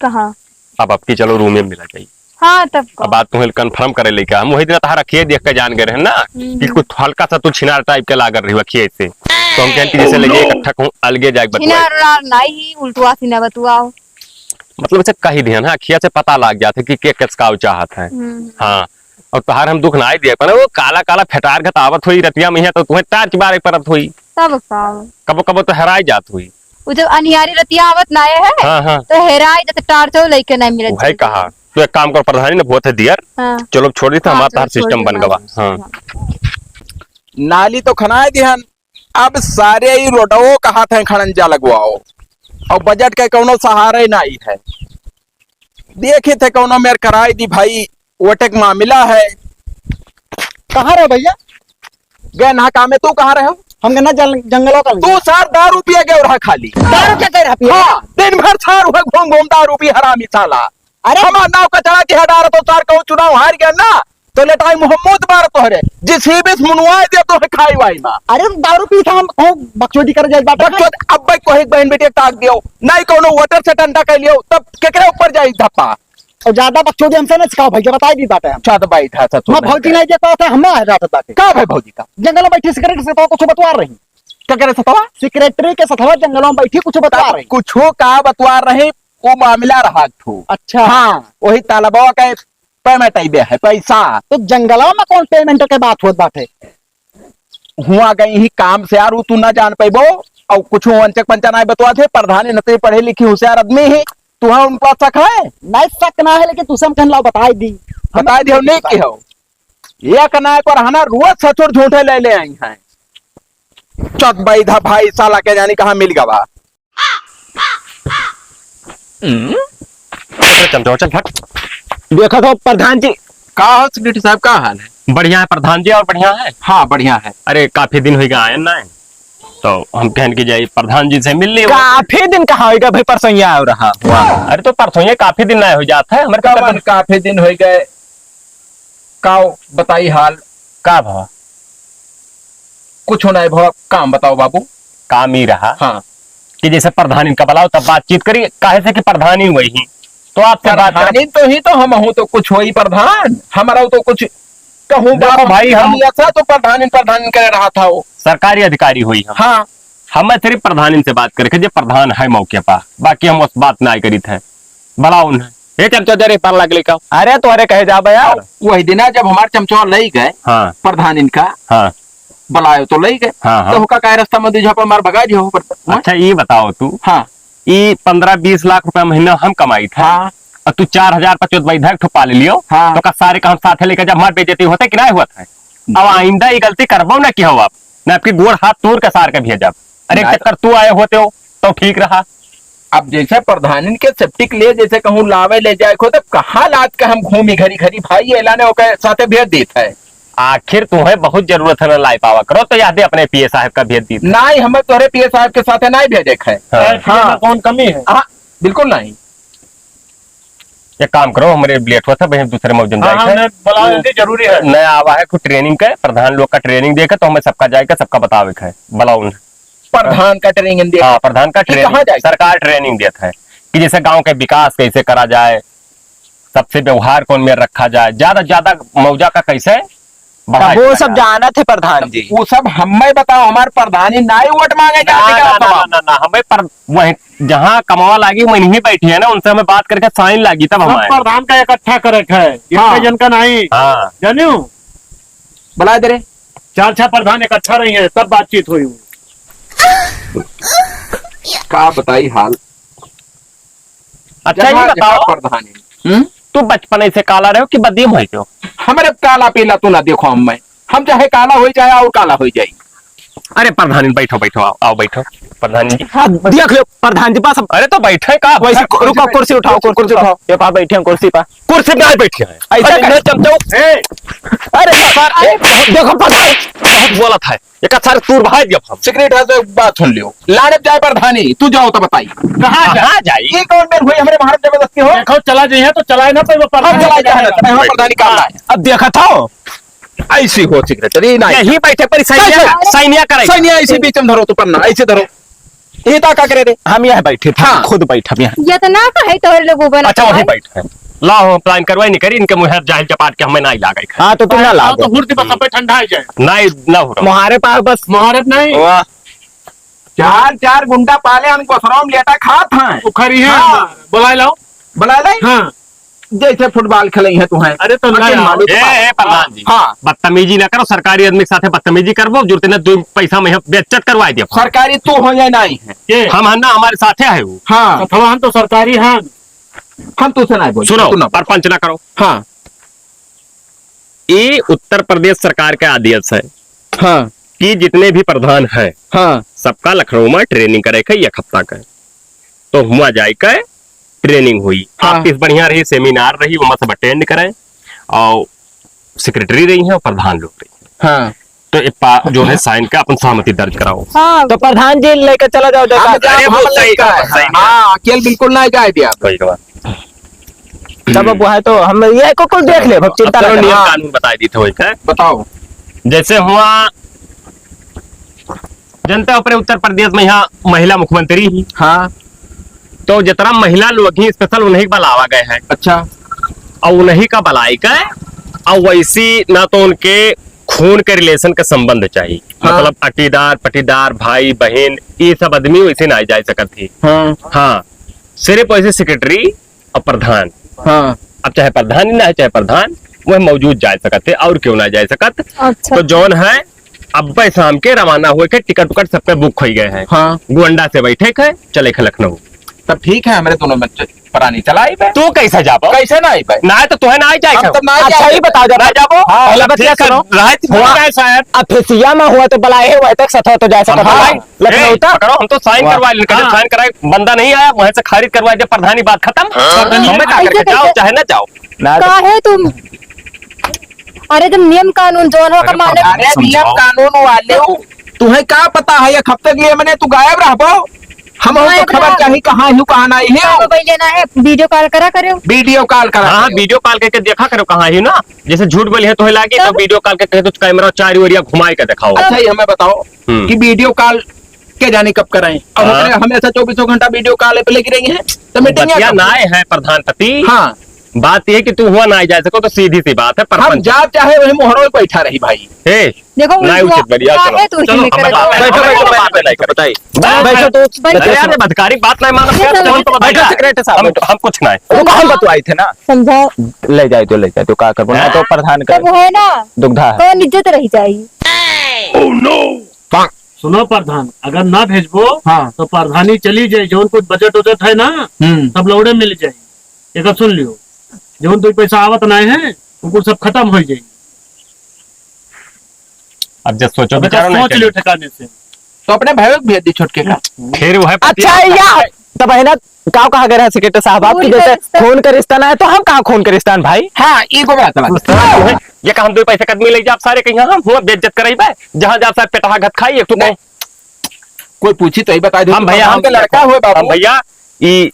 कहाँ? अब आपकी चलो रूम में मिला जाई। हाँ, तब का? अब बात तुम्हें कन्फर्म करे लेके हम वही दिन तहार अखिए देख के जान गए रहे ना हम्म। कि कुछ हल्का सा तू छिनार टाइप के लागल रही अखिए से, तो हम कहन कि जैसे लगे इकट्ठा कहूँ अलगे जाए बतुआ। छिनार उनार नाई, उल्टवा सीना बतुआओ। मतलब, अच्छा, कही दिहन, हाँ, अखिया से पता लाग जात है कि के किस का चाहत है। हम्म। हाँ, और तोहार हम दुख ना आई दिए, पर वो काला काला फेटार घत आवत होई रतिया में, तो तुम्हें टार्च बारे परत होई। तब का? कबो कबो तो हेराई जात होई। वो जब अनियारी रतिया आवत ना है, हाँ, हाँ। तो हेराई जैसे टार्च हो लेके नहीं मिलत भाई जल्दी। कहा, तो एक काम कर, प्रधानी ने बहुत है दियर। हाँ। चलो, अब छोड़ दी था, हाँ, हमारा चलो, तोहार छोड़ सिस्टम दे, बन गवा। हाँ। हाँ। नाली तो खनाए दिहन, अब सारे ही रोडवो का हाथ है खड़ंजा लगवाओ, और बजट का कौनो सहारा ही नहीं है। देखी थे कौनो मेर कराई दी भाई, वोटे के मामला है। कहाँ रहो भैया? गए ना कामे, तू कहाँ रहे हो? हम गए ना जल-, जंगलों का। तू सार दारू पिए गए रहा खाली। दारू क्या कर रहा पिए? हाँ, दिन भर सार हुए घूम घूम दारू पी हरामी साला। अरे हमार नाव का चढ़ा के हटा रहा तो सार कहूँ चुनाव हार गया ना, तो लेटाई मुहम्मद मार तोहरे, जिस ही बीस मुनवा दे तो है खाई वाई मा। अरे दारू पी था हम, हो बकचोदी कर जाए बाटे। बकचोद, अब भाई कोई बहन बेटी टाक दियो, नहीं कोनो वोटर से टंटा कर लियो, तब केकरे ऊपर जाई धप्पा? और ज्यादा बकचोदी हमसे ना सिखाओ भैया, बताई दी बाटे हम। अच्छा तो बैठा था तू मैं भौजी नहीं। नहीं देता था, हम ना आ जाता बाटे। का भाई भौजी का? जंगल में बैठी सिगरेट से तो कुछ बतवा रही। का करे सतवा? सेक्रेटरी के सतवा जंगल में बैठी कुछ बतवा तब रही। कुछो का बतवा रही, वो मामला रहा ठो। अच्छा। हाँ, वही तालबवा का पेमेंट आइबे है, पैसा। तो जंगलवा में कौन पेमेंट के बात होत बाटे? हुआ गई ही काम से यार, उ तू ना जान पैबो। और कुछ वंचक पंचा ना बतवा थे, प्रधानी नतरी पढ़े लिखी होशियार आदमी है, तुहा उन पर शक है? नहीं, शक ना है, लेकिन तुसे हम कहन लाओ, बताई दी। बताई दी, हम नहीं की हो। एक ना एक और हना रोज ससुर झूठे ले ले आई हैं। चक बैधा भाई, साला के जानी कहाँ मिल गवा। हम्म? चल, चल, चल, हट। देखत हो प्रधान जी। का हो सेक्रेटरी साहब, का हाल है? बढ़िया है प्रधान जी, और बढ़िया है। हाँ, बढ़िया है। अरे, काफी दिन होइ गया आयन ना, तो हम कहन की जाई प्रधान जी से मिल ली। काफी दिन कहाँ होइ गया भाई, परसों ही आयो रहा। वाह। अरे, तो परसों ही काफी दिन ना हो जात है, हमारे कवन काफी दिन होइ गए? का बताई हाल? का भवा? कुछ नहीं भवा, काम बताओ बाबू। काम ही रहा हाँ। कि जैसे प्रधानी का बुलाओ तब बातचीत करी, काहे से कि प्रधानी वही ही। तो आपसे बात कर प्रधानी तो ही तो हम हूँ तो कुछ होई प्रधान, हमारा तो कुछ कहूँ देखो बाप भाई, हम हम ऐसा तो प्रधानी प्रधानी करे रहा था वो। सरकारी अधिकारी हुई हम। हाँ। हमें सिर्फ प्रधानी से बात करके, जे प्रधान है मौके पर, बाकी हम उस बात ना करीत है। बुलाओ उन्हें। ए चमचो, जरे पार लागले का? अरे तोहरे कहे जाबे यार। वही दिना जब हमार चमचवा लई गए हाँ। प्रधान इनका हाँ। बुलायो तो लई गए। हाँ, हाँ। तो ओका काहे रास्ता में दू झापा मार भगा दियो पर। अच्छा, ये बताओ तू। हाँ। ई पन्द्रह बीस लाख रुपया महीना हम कमाई था। हाँ। और तू चार हजार पचोत बैठक ठो पाल लियो। हाँ। तो का सारे का हम साथे लेके जब हमार बेइज्जती होते कि नहीं होत है? अब आइंदा ये गलती करबो ना कि हो आप। ना आपकी गोड़ हाथ तोड़ के सार के भेजब। अरे, एक ना। चक्कर तू आए होते हो, तो ठीक रहा। अब जैसे प्रधानिन के सेप्टिक ले, जैसे कहूँ लावे ले जाए को, तब कहाँ लाद के हम घूमी घरी घरी भाई, एला ने ओके साथे भेज देत है। आखिर तुम्हें बहुत जरूरत है ना, लाई पावा करो, तो यादे अपने पीए साहब का भेज दीत है। नहीं, हमें तोहरे पीए साहब के साथे नहीं भेजे के है। हाँ। हाँ। कौन कमी है? हाँ, बिल्कुल नहीं। एक काम करो, हमरे लेट होत है, भाई हम दूसरे मौजन हाँ, जाए हाँ, हैं। उन्हें बुलाओ, इनकी जरूरी है। नया आवा है, कुछ ट्रेनिंग के, प्रधान लोग का ट्रेनिंग देके, तो हमें सबका जाए के, सबका बतावे के है। बुलाओ उन्हें। प्रधान का ट्रेनिंग दे। हाँ, प्रधान का कि ट्रेनिंग, कहाँ जाए? सरकार ट्रेनिंग देत है कि जैसे गांव के विकास कैसे करा जाए, सबसे व्यवहार कौन में रखा जाए, ज्यादा, ज्यादा मौजा का कैसे बढ़ाया तब वो जाए। सब जानत है प्रधान जी। वो सब हमें बताओ, हमार प्रधानी नाई वोट मांगे ना, जाते ना, का ना, बाबा? ना, ना, ना, हमें पर वहीं जहाँ कमावा लागी, वहीं बैठी है ना, उनसे हमें बात करके साइन लागी तब हम सब आए। प्रधान का इकट्ठा करे के है, हाँ। इक्के जन का नहीं। हाँ। जानियो? बुला दे रे। चार छह प्रधान इकट्ठा रही है, तब बातचीत हुई। का बताई हाल? अच्छा, ये जहाँ बताओ, जहाँ प्रधानी। हम्म? तू बचपन से काला रहो कि बदिम हो गयो? हमरे काला पीला तू ना देखो हम में। हम चाहे काला हो जाए और काला हो जाए। अरे प्रधानी, बैठो, बैठो, आओ, आओ, बैठो। प्रधानी जी। हाँ, देख लो, प्रधान जी पास अब अरे तो बैठे का? वैसे कु-, रुको, कुर्सी उठाओ, कुर्सी उठाओ। ये पा बैठे हैं कुर्सी पा। कुर्सी पे बैठे हैं। ऐसा अरे कर- न चमचाओ। ए! अरे सर, ए, देखो प्रधान, बहुत बोला था। एक सारे तूर भाई दिया हम। सिगरेट है तो बात सुन लियो। लाड़े जाए प्रधानी, तू जाओ तो बताई। कहाँ जाए? कहाँ जाए? ये कौन बेर हुई हमरे महाराज जबरदस्ती हो? देखो, चला जाइए तो चलाए ना, पर वो हम प्रधानी चला जाए ना, जाएगा। हम प्रधानी काम हाँ। ना है। अब देखा था, ऐसी हो सिगरेट, अरे नहीं। यही बैठे पर सैनिया, कैसे? सैनिया करे। सैनिया ऐसे बीच में धरो तो पन्ना, ऐसे धरो। ये ता का करे रे? हम यहाँ बैठे थे, हाँ। खुद बैठ हम यहाँ। ये तो ना कहे तोहरे लोग ऊपर अच्छा, वही बैठ है। लाओ, हम प्लान करवाई नहीं करी, इनके मुँह जाहिल चपाट के हमें ना ही लागे। हाँ, तो तुम ना हाँ, लाओ। तो हुर्द बस पे ठंडा ही जाए। नहीं, ना हो रहा। मुहारे पास बस। मुहारे नहीं। वाह। चार, चार गुंडा पाले हम गोसराम लेटा खात हैं। उखरी है, हाँ। बुला लाओ। बुला ले? हाँ। जैसे फुटबॉल खेले हैं तू हैं। अरे तो अरे ले आओ। मालिक ए, बाप। ए, प्रधान जी। हाँ। बदतमीजी ना करो, सरकारी आदमी के साथे बदतमीजी करबो, जुरते ने दो पैसा में बेइज्जत करवाई दिया। सरकारी तू हो या नहीं है। के? हम हन ना, हमारे साथे है वो। हाँ। अथवा हम तो सरकारी हैं। हम तुझसे नहीं बोलते, सुनो, तू ना बोल। परपंच ना करो। हाँ। ये उत्तर प्रदेश सरकार का आदेश है हाँ। कि जितने भी प्रधान हैं, हाँ। सबका लखनऊ में ट्रेनिंग करे के एक हफ्ता का। तो हुआ जाए के ट्रेनिंग हुई, हाँ। ऑफिस बढ़िया रही, सेमिनार रही, वो सब अटेंड करें और सेक्रेटरी रही हैं और प्रधान लोग रही हैं। हाँ। तो एक पा-, जो है साइन का अपन सहमति दर्ज कराओ। हाँ। तो प्रधान जी लेके चला जाओ, जाओ। हम अरे वो हम सही, लेकर सही। हाँ, अकेल बिल्कुल ना जाए दिया। सही बात। तब अब वहाँ तो हम ये को कुल देख ले, अब चिंता अब ना चलो, करो। नियम हाँ। कानून बताई दी थे वही का। बताओ। जैसे हुआ, जनता ऊपर उत्तर प्रदेश में यहाँ महिला मुख्यमंत्री ही। हाँ। तो जितना महिला लोग ही special उन्हीं का बुलावा गए हैं। अच्छा। और उन्हीं का बुलाई का, और वैसी ना तो उनके खून के relation का संबंध चाहिए, हाँ। मतलब अटीदार, पटीदार, भाई, बहन, ये सब आदमी वैसे ना जाए सकत ही। हाँ। हाँ, सिर्फ वैसे secretary और प्रधान। हाँ। अब चाहे प्रधान ही ना है, चाहे प्रधान, वह मौजूद जा सकत है, और क्यों ना जा सकत? अच्छा। तो जौन है, अब शाम के रवाना होए के टिकट उकट सबके book हो गए हैं। हाँ। गोंडा से बैठे के चले के लखनऊ। तब ठीक है, हमरे दोनों में च-, परानी चलाई बे। तू कैसे जाबो? कैसे ना आई बे? ना तो तुहे ना आई जाए हम के। तब ना अच्छा, जाए। ये बताओ जब ना जाबो। हाँ, पहले मतलब बतिया ठीक है, सुनो। रात हुआ। हुआ है शायद। अब फिसिया में हुआ तो बुलाए है, वह तक सथवा तो जा सकत हम है। हाँ। लखनऊ ए, तक? पकड़ो, हम तो sign हाँ। करवा लेंगे, हाँ। Sign कराए, बंदा नहीं आया, वहीं से खारिज करवा दे, प्रधानी बात खत्म। हाँ। हम में का ऐसे करके जाओ, कैसे? चाहे ना जाओ। ना तो काहे तुम? अरे, जब नियम कानून जौन हो, अरे, का माने? प्रधानी अरे, नियम समझाओ। कानून वाले हो, तुम्हें का पता है, एक हफ्ते के लिए मने तू गायब रहबो? हम तो गायब खबर रहो। चाही, कहाँ हूँ, कहाँ नहीं है। हाँ, mobile लेना है, video call करा करो। Video call करा हाँ, करो। Video call करके देखा करो, कहाँ ही ना। जैसे झूठ बोली है, तो लागी, तो तब? Video call के कहे, तो camera चारी ओरिया घुमाए के दिखाओ। अच्छा, ये हमें बताओ, हम्म। कि video call के जाने कब कराएं? अब हाँ। हमने हमेशा चौबीसों घंटा video call पे लगी रही हैं, तो meeting बतिया कब? ना है प्रधानपति। हाँ। बात ये कि तू हुआ ना जा सको, तो सीधी सी बात है, हम परपंच। जा चाहे वही मोहरा में बैठा रही भाई। ए, देखो, ना उल्टा उचित बढ़िया, क्या चलो। है, तू चलो, इसी में हमें करे बात तो। है, बैठो, बैठो, बैठो, बैठो, बैठो, बताइए। बैठो, बैठो। बैठो, अरे, अरे, बदकारी बात नहीं मानो, ये क्या सब कौन तो बैठो, बैठा? Secretary साहब, हम, बैठो। हम कुछ नहीं। रुको, हम बतवाई थे ना। समझा। ले जाए तो ले जाए तो का करबो, ना तो प्रधान करे। तब है ना। दुग्धा है। कौन इज्जत रही जाई? सुनो प्रधान, अगर ना भेजबो, हाँ। तो प्रधानी चली जाए, जौन कुछ budget उजट है ना, हम्म। सब लौड़े मिल जाए। एक सुन लियो, जौन दो पैसा आवत ना है, वो कुल सब खत्म हो जाए। अब जब सोचो, अब विचारो, सोच लियो ठिकाने से। तो अपने भाई को भेज दी छोटके का। फिर वह अच्छा, या तब है ना, का कहा गया है secretary साहब, आपकी खून का जैसे रिश्ता। खून का रिश्ता ना है, तो हम कहाँ खून का रिश्ता है भाई? हाँ, ई को बात अलग। ये कहा हम दो पैसे कदमी ले जाब सारे कहीं, हम हुआ बेइज्जत कराई बे, जहाँ जाब सारे पेटहा घत खाई, एक तो नहीं। कोई पूछी तो ही बता दो, हम भैया, हम के लड़का हुए बाबू। हम भैया, ई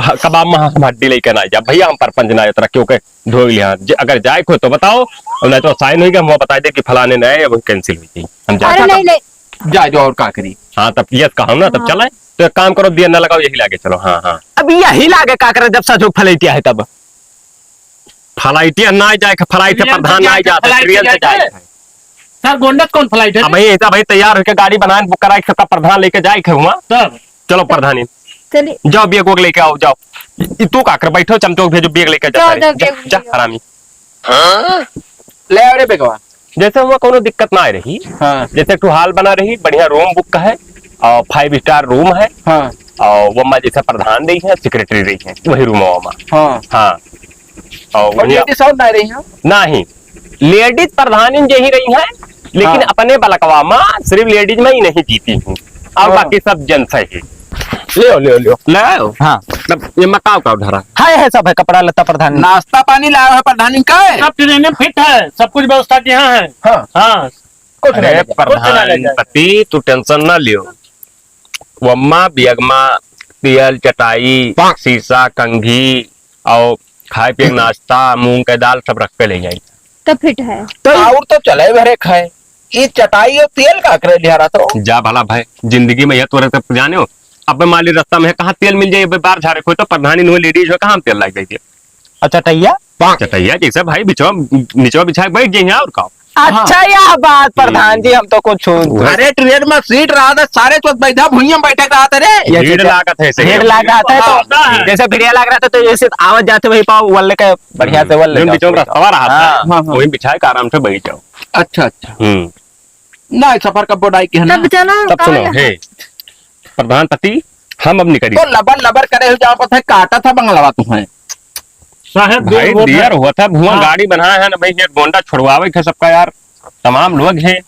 ह-, कबाब में हम हड्डी लेके ना जाब भैया, हम परपंच ना इतना क्यों के धो लिया। जे अगर जाए को तो बताओ, और नहीं तो sign होई गया, हम बता दे कि फलाने ने आए, अब cancel हुई थी, हम जाए। अरे नहीं, नहीं। जा, जाओ, और का करी? हाँ, तब yes कहो ना, तब हाँ। चले। तो एक काम करो, दिया ना लगाओ, यही लागे चलो। हाँ, हाँ। अब यही लागे का करे, जब सजो फलैतिया है तब? फलाइटिया ना जाए, फलाइट से प्रधान ना जाए, train से जाए। सर, गोंडा से कौन flight है? अब भाई, ऐसा भाई, तैयार होके गाड़ी बनाए, book कराए, सबका प्रधान लेके जाए खे हुआ। तब? चलो, प्रधानी। चलिए। जाओ, bag वैग लेके आओ, जाओ। इ-, इ तू का कर, बैठो, चमचो भेजो, bag लेके जाओ, जाओ, सारे। जाओ, जा, bag जा, लेके आओ। हरामी। हाँ? ले आ रे बेगवा। जैसे हुआ कोनो दिक्कत ना आ रही। हाँ। जैसे एक ठो hall बना रही, बढ़िया room book का है, और five star room है। हाँ। और वो मा जैसे प्रधान रही है, secretary रही है, वही room है वो मा। हाँ। हाँ। और और वही ladies और ना रही हैं? नहीं, ladies प्रधानी जे ही रही हैं, लेकिन हाँ। अपने बलकवा मा सिर्फ ladies मा ही नहीं जीती हूँ, और हाँ। बाकी सब gents है ही। ले आओ, ले आओ, ले आओ। ले आओ? हाँ। तब ये मा का का धरा? है, है, सब है, कपड़ा लत्ता प्रधानी। नाश्ता पानी लाया है प्रधानी का है? सब चीज इन्हें fit है, सब कुछ व्यवस्था यहाँ है। हाँ। हाँ। कुछ अरे नहीं ले जाए। कुछ ना ले जाए। प्रधानपति, तू tension ना लियो। वम्मा बियगमा तेल, चटाई, शीशा, कंघी और खाए पिए के नाश्ता, मूंग के दाल सब रख के ले जाई। तब fit है। तो और तो चले भरे खाए। ये चटाई और तेल का करे लिया रहा तो? जा भला भाई, जिंदगी में यह तोरे तक जाने हो। अब मान ली रास्ता में है, कहाँ तेल मिल जाए, बार झारे खोए तो प्रधानी नु ladies हो, कहाँ तेल लाग जाए? अच्छा, चटैया? चटैया जैसे भाई बिछवा, निचवा बिछा के बैठ जाइए और का। अच्छा, हाँ। यह बात प्रधान जी, हम तो कुछ छू-, अरे, train में seat रहा था, सारे तो बैठा भुइयां में बैठे रहा था रे। ये भीड़ चीज़ लागत है, सही भीड़ है। लागत है, तो हाँ। जैसे भीड़िया लाग रहा था, तो जैसे आवत जाते वही पाव वल्ले के बढ़िया से वल्ले हम्म, जाओ, बिचौक बैठ जाओ। रस्तवा रहा था, हाँ। हाँ, हाँ। वहीं बिछाए के आराम से बैठ जाओ। अच्छा, अच्छा। हम्म। ना, सफर का बोडाई के है ना। तब चलो, तब का सुनो, है? हे, प्रधानपति, हम अब निकली। तो लबर लबर करे हो जाओ, पता है, काटा था बंगलवा तुम्हें। साहब, भाई, देर होत है। देर होत है, भुआ हाँ। गाड़ी बनाए है ना भाई, ये गोंडा छुड़वावे के सबका यार, तमाम लोग हैं।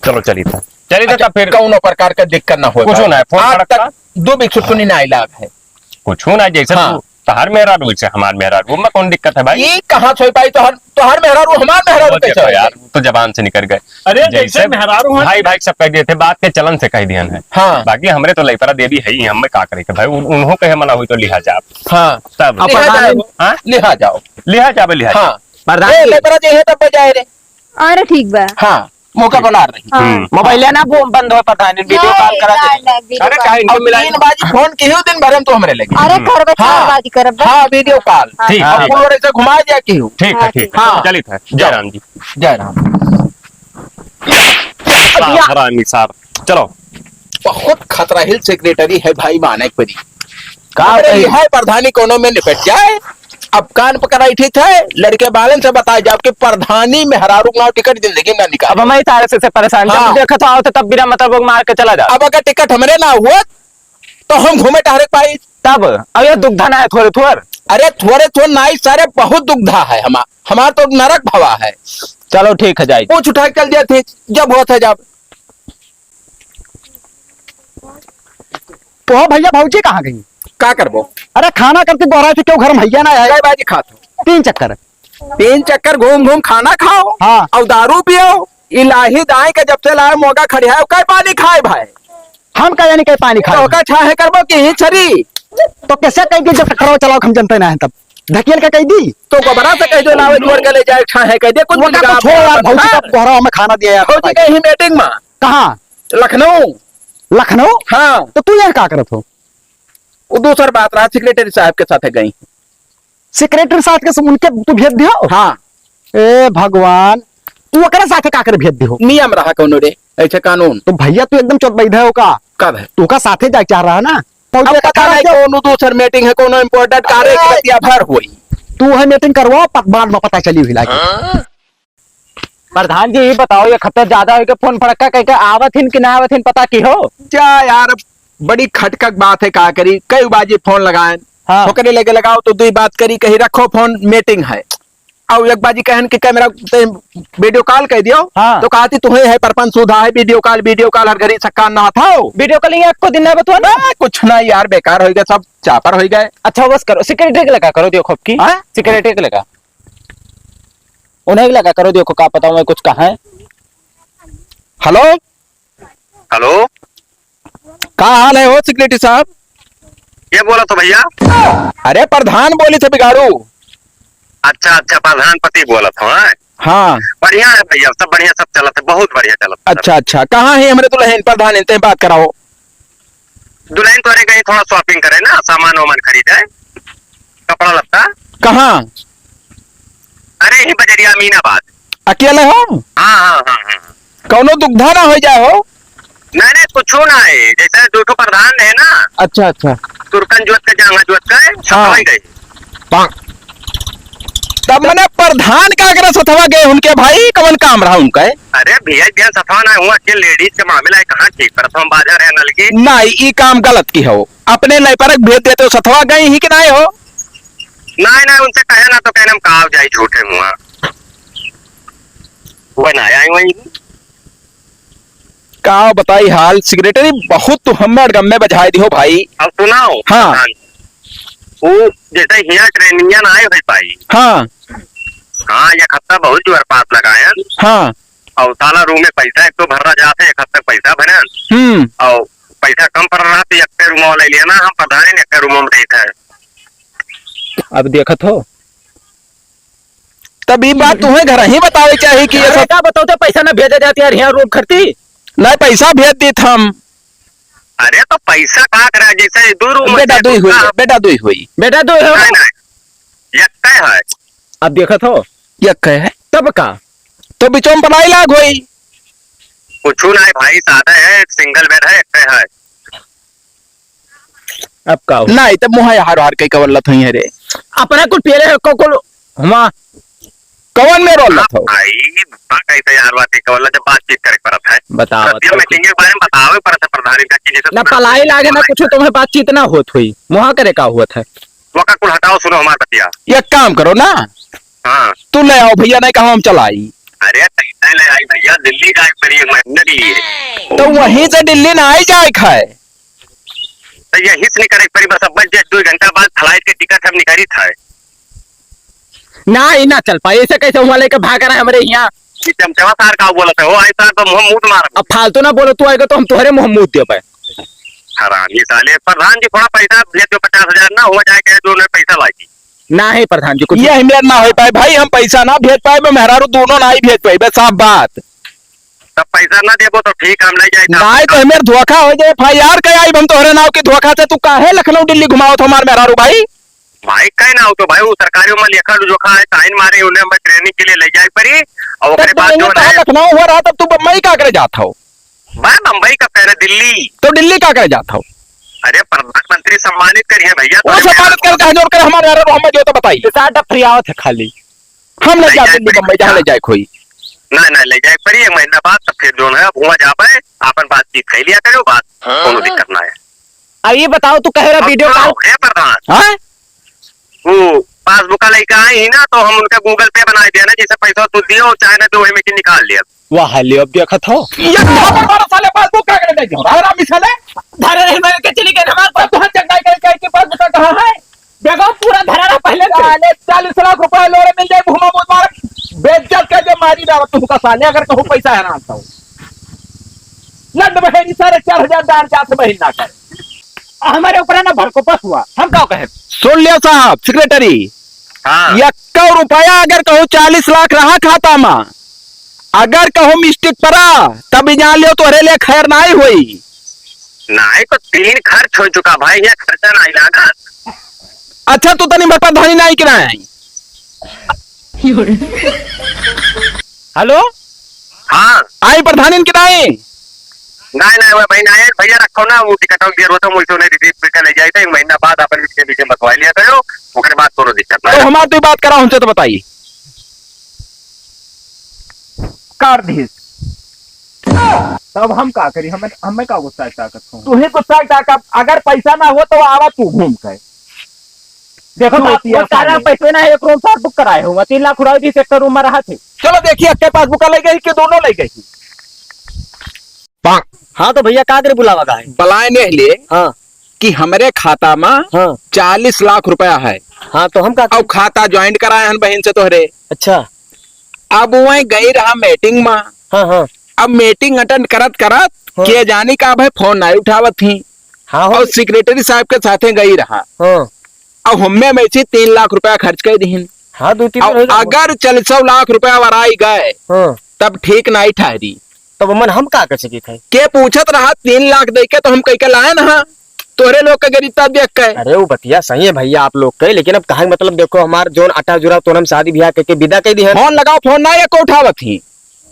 चलो, चली था, चली था, अच्छा, तब फिर कौनो प्रकार का दिक्कत ना हो कुछ पाए। ना है, फोन आज तक दो भी छुटकुनी ना आइला है। कुछ ना, जैसे हाँ। तू तोहार मेहरारू वैसे हमार मेहरारू, ओमा कौन दिक्कत है भाई? ई कहाँ से होई पाई? तोहर, तोहर मेहरारू हमार मेहरारू वो कैसे देखो होई यार, जाई? वो तो जबान से निकल गए। अरे, जैसे जैसे मेहरारू हैं। भाई, भाई सब कह दिए थे, बात के चलन से कह दिहन है। हाँ। बाकी हमरे तो लइपरा देवी है ही, हमें का करे के भाई, उन-, उन्हों कहे मना हुई तो लिहा जाब। हाँ। तब। अब लिहा पता जाओ। नहीं। हाँ? लिहा जाओ। लिहा जाबे, लिहा हाँ। जाबे। प्रधान ए, जी। लइपरा जे है तब बजाए रे। अरे, ठीक बा। हाँ, मौका बना रही। हाँ। हम्म। मोबाइल ना वो बंद हो, प्रधान जी, वीडियो कॉल करा दे। नहीं, नहीं, वीडियो अरे, कॉल। काहे इनको अब मिला तीन बाजी फोन किहो दिन भर में तो हमरे लगे। अरे, हम्म। करबे, चार हाँ। बाजी करब। हाँ, वीडियो कॉल। ठीक, हाँ। ठीक। अब पूरा ऐसे घुमा दिया किहो। ठीक है, हाँ, ठीक है। हाँ। चलित है। जय जाओ। राम जी। जय राम। साहब, हरामी साहब। चलो। बहुत खतरा हिल सेक्रेटरी है भाई, माने के परी। का हमरे भाई? यह प्रधानी कोनो में निपट जाए। अब कान पकड़ाई ठीक है, लड़के बालन से बताए जाओ कि प्रधानी मेहरारू के नाव टिकट जिंदगी में ना निकाल। अब हम ही तारे से, से परेशान, जब हाँ। देखत हो तो तब बिना मतलब लोग मार के चला जा। अब अगर टिकट हमरे ना हुआ तो हम घूमे टहरे के पाई। तब अब ये दुग्धा ना है थोड़े थोड़। अरे थोड़े थोड़ ना ही सारे बहुत दुग्धा है हमार, हमार तो नरक भवा है। चलो ठीक है जाई। पूछ उठा के चल दिया थे जब होत है जब। तो भैया भौजी कहाँ गई? का करबो? अरे खाना करती बोरा थे क्यों घर में भैया ना आए? कै बाजी खात हो? तीन चक्कर। तीन चक्कर घूम घूम खाना खाओ हाँ। और दारू पियो। इलाही दाई के जब से लाए मोगा खड़ियाए, कै पानी खाए भाई? हम का यानी कै पानी खाए? तो का छाहे करबो कि ही छरी? तो कैसे कह दिए जब टकराव चलाओ हम जनते ना है तब? ढकेल के कह दी? तो गोबरा से कह दो लावे जोड़ के ले जाए छाहे कह दे कुछ वो का बिगाड़ तो छोड़ यार, भौजी हाँ। का बोरा में खाना दिया यार। भौजी के ही मीटिंग में। कहाँ? लखनऊ। लखनऊ? हाँ। तो तू यहाँ का करत हो? वो दूसर बात रहा, सेक्रेटरी साहब के साथ गई। सेक्रेटरी साहब के उनके तू भेज दियो? हाँ। ए भगवान, तू ओकरे साथे का करे भेज दियो? नियम रहा कौनो रे, ऐसे कानून। तो भैया तू एकदम चौपैधा हो का? कब है? तू का साथे जाए चाह रहा ना? अब पता नहीं कौनो दूसर मीटिंग है, कौनो इम्पोर्टेंट कार्य अरे! की बतिया भर हुई। तू है मीटिंग करवाओ, प-, बाद में पता चली हुई लागी। हाँ? प्रधान जी, ई बताओ, एक हफ्ता ज्यादा होइगे, फोन फड़क्का कइके आवत हिन कि ना आवत हिन, पता किहो? जा यार, बड़ी खटकक बात है, का करी, कई बाजी फोन लगाएन, हाँ। ओकरे लगे लगाओ तो दुई बात करी, कही रखो फोन, मीटिंग है। अउ एक बाजी कहन कि कैमरा ते वीडियो कॉल कह दियो, हाँ। तो कहती तुम्हें है परपंच सुधा है, वीडियो कॉल, वीडियो कॉल हर घड़ी सक्का ना था। वीडियो कॉल ही एको दिन ना बतुआ ना? ना, कुछ ना यार, बेकार होइगे, सब चापर होइगे। अच्छा, बस करो, सेक्रेटरी के लगा करो, दियो खूब की। हाँ? सेक्रेटरी के लगा। उन्हें लगा करो, देखो का पता मैं कुछ कहा है। हेलो। हेलो। का हाल है हो सेक्रेटरी साहब? के बोलत हो भैया? अरे प्रधान बोली थे बिगाड़ू। अच्छा, अच्छा, प्रधानपति बोलत हो, हैं? हाँ। बढ़िया है भैया, सब बढ़िया, सब चलत है, बहुत बढ़िया चलत है। अच्छा, अच्छा, कहाँ है हमरे दुल्हन प्रधान, इनसे बात कराओ। दुल्हन तोरे कहीं थोड़ा shopping करे ना, सामान वामान खरीदे, कपड़ा लत्ता। कहाँ? अरे यही बजरिया अमीनाबाद। अकेले हो? हाँ, हाँ, हाँ, हाँ। कौनो दुविधा ना हो जाए हो? नहीं, नहीं, कुछ ना है, जैसे दो ठो प्रधान है ना। अच्छा, अच्छा। तुर्कन जोत के, जांगा जोत के, हाँ। सतवाई गए। तब मने प्रधान का अगर सतवा गए उनके भाई, कवन काम रहा उनका है? अरे भैया, बिहान सतवा ना हुआ, के लेडीज के मामला है, कहाँ ठीक करत हो हम बाजार है नलकी? नहीं, ई काम गलत की हो। अपने लइपरक भेज देते हो, सतवा गई ही कि नहीं हो? नहीं, नहीं, उनसे कहे ना तो कहने हम काव जाई झूठे हुआ। वह ना आई वही। का बताई हाल, सेक्रेटरी बहुत तो हमें अड़गम में बजाए दिहो भाई। अब सुनाओ। हाँ। प्रधान, वो जैसे हिया ट्रेनिंग ना आए भाई पाई। हाँ। हाँ, एक हफ्ता बहुत जोर पास लगायन। हाँ। और साला रूम में पैसा एक तो भर रहा जाते, एक हफ्ता पैसा भरन। हम्म। और पैसा कम पड़ रहा तो एक रूम ले लेना, हम प्रधान एक रूम में रहते हैं। अब देखत हो। तब ई बात तुम्हें घर ही बतावे चाही कि ये अरे सब का बताओ तो पैसा ना भेजा जाती यार, यहाँ रूम खरती। नहीं, पैसा भेज दीत हम। अरे तो पैसा का करा, जैसे दो रूम बेटा है, दुई हुई, दूसरा बेटा दुई हुई। बेटा दुई हो। नहीं, नहीं, यक्के है। अब देखत हो। यक्के है। तब का? तो बिचों में पलाई लाग होई। कुछ नहीं भाई, सादा है, एक सिंगल बेड है, यक्के है। अब का हो? नहीं, तब मुहा हार हार के कवन लत हुई है रे। अपना कुल पेले है, को-, कुल हुआ। कवन में रोल लत हो? भाई, बा कैसे यार बात है, कवन लत जब बातचीत करे परत है। बताओ, सत्य तो में कुछ के बारे में बतावे परत है, प्रधानी का चीज है, ना तो पलाई लागे, ना कुछ तुम्हें बातचीत ना होत हुई। मुहा करे का होत है? वका कुल हटाओ, सुनो हमार बतिया। एक काम करो ना। हाँ। तू ले आओ भैया, नहीं कहा हम चलाई। अरे, कैसे ले आई भैया, दिल्ली जाए पड़ी है, महीने के लिए। तो वहीं से दिल्ली ना आई जाए खाए। तो यही से निकले के पड़ी बस। अब बस जे दो घंटा बाद flight के ticket हम निकाली था। ना, ई ना चल पाई, ऐसे कैसे हुआ लेके भाग रहा है हमरे यहाँ? ये चमचवा सार का बोलत है, हो आई सार तो मुँह मूत मार। अब फालतू ना बोलो, तू आएगा तो हम तुम्हारे मुँह मूत देबे। हरामी साले, प्रधान जी थोड़ा पैसा भेज दो, पचास हजार ना हो जाए, कहे जो उन्हें पैसा लागी। ना है प्रधान जी, कुछ ये हमें ना हो पाए भाई, हम पैसा ना भेज पाए, मैं मेहरारू दोनों ना ही भेज पाए, बस साफ बात। तब पैसा ना देबो तो ठीक, हम ले जाए। नाहीं तो हमें धोखा हो जाए, FIR कइ आइब हम तोहरे नाव के धोखा से, तू काहे लखनऊ दिल्ली घुमावत हो हमार मेहरारू भाई? भाई, कहे ना हो तो भाई, वो सरकारी में लिखा जोखा है, sign मारे, उन्हें हमें training के लिए ले जाए पड़ी, और तब ओकरे बाद training जो कहाँ है लखनऊ हुआ रहा, तब तू बम्बई का करे जात हो? मैं बम्बई का कह रहे, दिल्ली। तो दिल्ली का करे जात हो? अरे, प्रधानमंत्री सम्मानित करिए भैया, वो तो सम्मानित कर कहाँ जोर कर हमारे मेहरारू हम जो तो बताई। साठ free आवत है खाली। हम ले ले जाए जाए दिल्ली, पड़ी बम्बई, जहाँ भैया। ले जाए कोई। नहीं, नहीं, ले जाए पड़ी, एक महीना बाद तब फिर जो है, अब हुआ जा पाए, आपन बातचीत कर लिया करो, बात हाँ। कोनो दिक्कत ना है। अब ये बताओ, तू कह रहा अब video सुनो, call। हे प्रधान। हाँ? वो passbook का लइका आई ही ना, तो हम उनका Google Pay बनाए दिया ना, जैसे पैसा तू दियो, चाहे ना दो, वही में से निकाल लिया। वाह, ले अब देखत हो। ये खबर मारो साले, passbook का करे दे दो। हरामी साले। धरे रहे, मैं के चली गए हमारे पास। तो हम चेक नहीं करे, कहे कि passbook का कहाँ है? देखो, पूरा धरा रहा पहले से। साले, चालीस लाख रुपए लोरे मिल जाए, घुमा मुँह मार, बेइज्जत कर दे, मारी डालो तुमका साले, अगर कहूँ पैसा है ना तो। लंड बहेरी सारे चार हजार दान चार से महीना कर। हमारे ऊपर है ना भड़को पस हुआ, हम का कहे? सुन लिया साहब, secretary, हाँ। यक्को रुपया अगर कहूँ चालीस लाख रहा खाता मा, अगर कहूँ mistake परा, तब जान लियो तोहरे लिए खैर नाहीं होई। नाहीं तो तीन खर्च हो चुका भाई, ये खर्चा नाहीं लागा। अच्छा, तू तनी भर प्रधानी नाहीं कि नाहीं आई? Hello? हाँ। आई प्रधानी कि नाहीं? नाहीं, नाहीं, वो भाई, नाहीं, भैया रखो ना, वो टिकट और गियर होता, मुझे उन्हें रिसीव करके ले जाए थे, एक महीना बाद अपन इसके पीछे बतवा लिया करो, ओकरे बाद कोनो दिक्कत ना तो है। हमार तो बात करा, हमसे तो बताइए। काट दीस। तब हम का करी? हमें, हमें का गुस्सा है ताकत हो? तू ही गुस्सा है ताकत। अगर पैसा ना हो तो आवा तू घूम के। देखो तो बाप, वो सारा पैसे ना है, एक room सार book कराए हुआ, तीन लाख उड़ाई दी, एक room में रहा थे। चलो देखिए, अक्के passbook ले गई कि दोनों ले गई? हाँ तो भैया का करे बुलावा का है? बुलाए नहीं ले। हाँ। कि हमरे खाता मा हाँ। चालीस लाख रुपया है। हाँ, तो हम का और खाता joint कराए हन बहिन से तोहरे। अच्छा। अब वहीं गई रहा meeting मा। हाँ, हाँ। अब meeting attend करत करत हाँ। के जानी का भाई phone नाहीं उठावत ही। हाँ, हो। और secretary साहब के साथे गई रहा। हाँ। अब हमें में से तीन लाख रुपया खर्च कर दिहिन। हाँ, दो तीन और महीना हो गया। अगर चालीसौ लाख रुपया वराई गए, हाँ। तब ठीक नाहीं ठहरी। तब मन हम का कर सकी थे? के पूछत रहा, तीन लाख दे के तो हम कह के लाए ना, तोरे लोग के गरीबता देख के। अरे, वो बतिया सही है भैया आप लोग के, लेकिन अब कहे के मतलब देखो, हमार जोन अटा जुरा तो हम शादी ब्याह करके विदा कर दी है। Phone लगाओ, phone ना एको उठावत ही।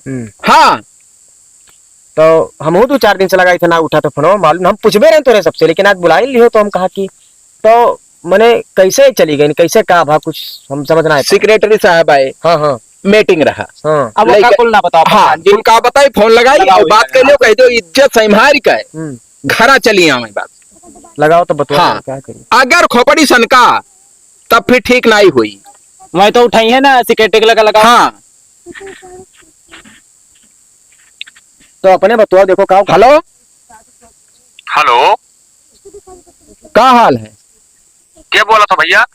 हम्म। हाँ। तो हमहू दो चार दिन से लगाई थे, ना उठा तो फोनवा, मालूम हम पूछबे रहे तोरे सबसे, लेकिन आज बुलाई लिहो तो हम कहा कि, तो मने कैसे चली गई, कैसे का भा, कुछ हम समझ ना आए पाए। Secretary साहब आए, हाँ, हाँ। Meeting रहा। हाँ। अब वो लइका का कुल ना बताओ, हाँ, प्रधान जी। कुल का बताई, phone लगाई लगाओ, और बात लगाओ। कर लियो, कह दो इज्जत संभाल के हम्म। घरा चली आवे बात। लगाओ तो बतवा हाँ। दो, क्या करी? अगर खोपड़ी सनका, तब फिर ठीक नाहीं होई। वहीं तो उठाई है ना, secretary के लगा लगाओ। हाँ। तो अपने बतवा, देखो का। Hello। Hello। का हाल है? के बोला था भैया?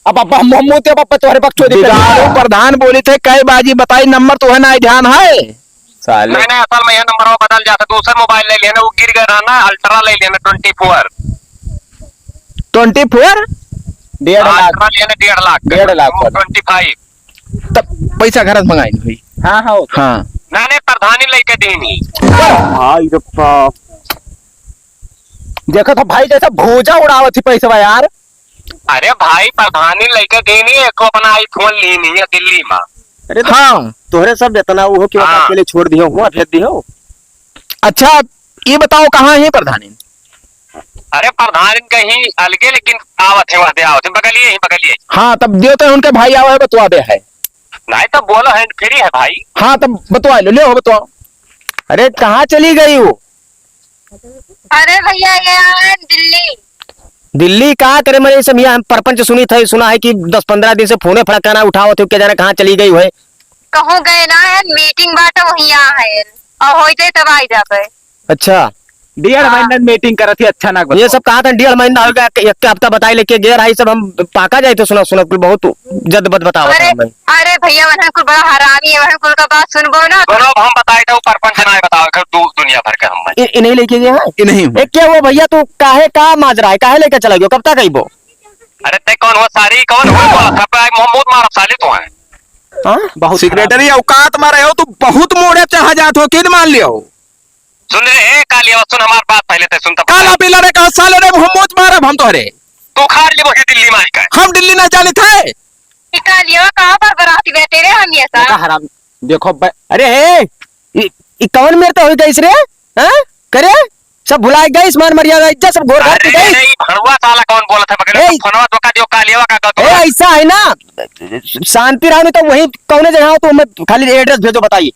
अब अब हम मुंह ते अब तोहरे बकचोदी कर बिगाड़ू प्रधान बोली थे, कई बाजी बताई, number तो है ना, ध्यान है? साले। नहीं, नहीं, असल में ये number वो बदल जाता, दूसरे mobile ले लेना, वो गिर गया रहा ना, Ultra ले लेना, twenty four। Twenty four? डेढ़ हाँ, लाख। Ultra लेना डेढ़ लाख का। डेढ़ लाख वो वाला। Twenty five। तब पैसा घर से मंगाई हुई। हाँ, हाँ, वो तो। हाँ। नहीं, नहीं, प्रधानी लेके देनी। भाई रप्पा। देखो तो भाई, जैसा भूजा उड़ावत थी पैसा यार। अरे भाई, प्रधानी लेके देनी, एको अपना iPhone ली नहीं है दिल्ली में। अरे तो हाँ। तोहरे सब जितना वो हो कि हाँ। अकेले छोड़ दियो, हुआ भेज दियो। अच्छा, ये बताओ कहाँ है प्रधानी? अरे प्रधानी कहीं अलगे, लेकिन आवत है, वहाँ दे आवत है, बगलिए ही, बगलिए। हाँ, तब दियो तो उनके भाई आवे है, बतवा दे है। नहीं तो बोलो है, free है भाई। हाँ, तब बतवा लो, ले हो बतवाओ। अरे कहाँ चली गई वो? अरे भैया, ये आए हैं दिल्ली। दिल्ली का करे? मने ये सब यहाँ हम परपंच सुनी थे, सुना है कि दस पन्द्रह दिन से फोने फड़का ना उठावत हो, के जाने कहाँ चली गई है। कहूँ गए ना है, meeting बाटे वहीं आ है, और हो जाए तब आई जाबे। अच्छा, डेढ़ हाँ। महीना meeting करत ही, अच्छा ना ये बताओ। सब कहा था, डेढ़ महीना हो गया, एक हफ्ता बताई लेके गए रहा, ये सब हम पाका जाए थे, सुना, सुना, कुल बहुत जद बद बतावत अरे, है मैं। अरे भैया, वहन कुल बड़ा हरामी है, वहन कुल का बात सुनबो ना। सुनो, अब हम बताए थे, ऊपर पंच ना बताओ, कर दू-, दुनिया भर के हम। इ-, इन्हीं लेके गए हैं? इन्हीं हुए। ए, क्या हुआ भैया, तू काहे का माजरा है, काहे लेके चला गयो, कब तक अइबो? अरे, ते कौन हुआ सारी, कौन हुआ, बोला, सब पे मुंह मूत मारब साली तू है। हाँ? बहुत secretary खराब। औकात में रहे हो, तू बहुत मोड़े चढ़ा जात हो, किन मान लियो? सुन रे, ए, कालिया, सुन हमार बात पहले ते सुन तब। काला बिला रे, का साले रे, हम मोच मारब हम तोहरे। तू खार लेबो ही दिल्ली मार के। हम दिल्ली ना जानित है। ई कालिया, कहाँ पर बराती बैठे रे हम ये सब? का हराम, देखो बे-, अरे हे, ई, ई कौन मेरे तो हो गई रे? हाँ? करे? सब भुला गई, मान मर्यादा, इज्जत सब घोर घाट अरे, गई। ए, ई भड़ुआ साला कौन बोलत है? पकड़े ए, तो फोनवा तो का दियो, कालिया का ए, कहतो। ऐसा है ना, शांति राम तो वही कौने जगह हो, तो हमें खाली address भेजो, बताइए।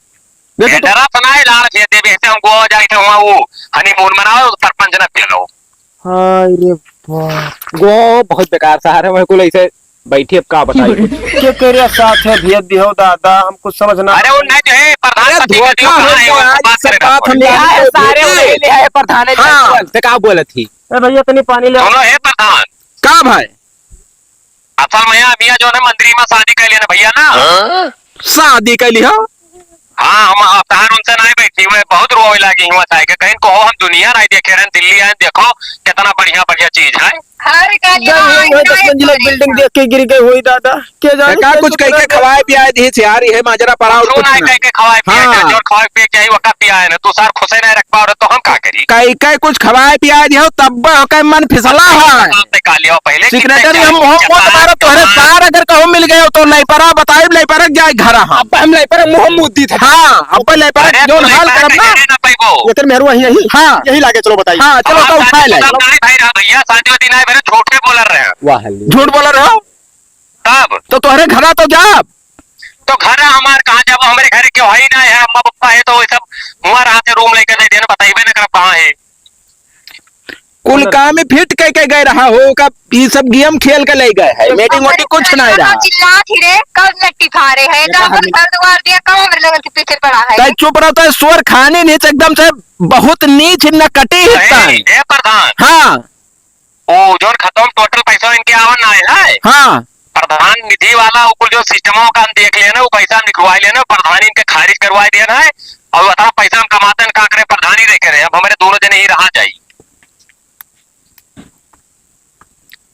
भेजो तो। Address ना है, लाड़ भेज देबे, ऐसे हम गोवा जाए थे, वहाँ वो honeymoon मनाओ, सरपंच ना पेलो। हाय रे बाप। गोवा बहुत बेकार शहर है, वहाँ कुल ऐसे बैठी, अब का बताई कुछ। के करे साथ है भेज दियो दादा, हम कुछ समझ ना अरे वो नहीं जो है, प्रधान अरे पति का धोखा दियो, हो कहाँ है, गया, वो आज बात सब करे बात हम रहे। ले आए, सारे वही ले आए, प्रधान है, हाँ। चल। से का बोलत ही? ए भैया, तनी पानी ले आओ। सुनो, हे प्रधान। का भाई? असल में यहाँ मियाँ जो है मंदिर में शादी कर लिया ना भैया ना। हाँ? शादी कर लिया? हाँ, हम अब तहार उनसे नहीं बैठी, मैं बहुत रोवे लागी हुआ था कि कहीं कहो हम दुनिया नहीं देखे रहे, दिल्ली आए, देखो कितना बढ़िया बढ़िया चीज है। हर का गए हुई है, दस मंजिला building देख के गिर गए हुई दादा। के जाने का के कुछ कह के खवाए पियाए दी से यार, ये माजरा पड़ा और कुछ कुछ ना। कह के खवाए पियाए हाँ। जो खवाए पिए चाहिए, वो का पियाए ना, तू सार खुशे नहीं रख पाओ रे, तो हम का करी? कह के कुछ खवाए पियाए दियो, तब ओकर मन फिसला है। बात निकाल लियो पहले, secretary, हम मुंह मत मारो, तोहरे सार अगर कहूँ मिल गए तो लइपरा बताइब, लइपरा जाए घर हम। अब हम लइपरा मुंह मुद्दी थे। हाँ, अब लइपरा अरे, जोन तू हाल लइपरा करब ना। कहे ना पैबो। एकर मेहरुआ ही यही, हाँ। यही लागे, चलो बताइए। हाँ, चलो, हाँ, तो उठाए ले। नहीं भाई, रहा भैया, शादी वादी नहीं, मेरे झूठे बोल रहे हैं। वाह, झूठ बोल रहे हो? तब? तो तोहरे घरा तो जाब। तो घर हमार कहाँ जाबो? हमरे घर के वही ना है, अम्मा पप्पा है तो वही सब हुआ रहा थे, room लेके दे देना, बताइबे ना करब कहाँ है। कुल काम ही fit कह के गए रहा हो, का ई सब game खेल के ले गए है, meeting वोटिंग कुछ नहीं रहा। चिल्ला थी रे, कब लट्टी खा रहे हैं, ये कहाँ कहाँ पर हमने घर द्वार दिया, कब हमरे लोगन के पीछे पड़ा है? तै चुप रहो, तै सुअर खाने नीच एकदम से बहुत नीच न कटी हिस्सा है। ए प्रधान। हाँ। वो जोन खतम total पैसा इनके आवन ना है, है? हाँ। प्रधान निधि वाला वो कुल जो system का हम देख लेना, वो पैसा निकलवा लेना, प्रधान इनके खारिज करवा देना है। और बताओ पैसा हम कमाते हैं, का करे, प्रधान ही देखे रहे, अब हमारे दोनों जने ही रहा जाई।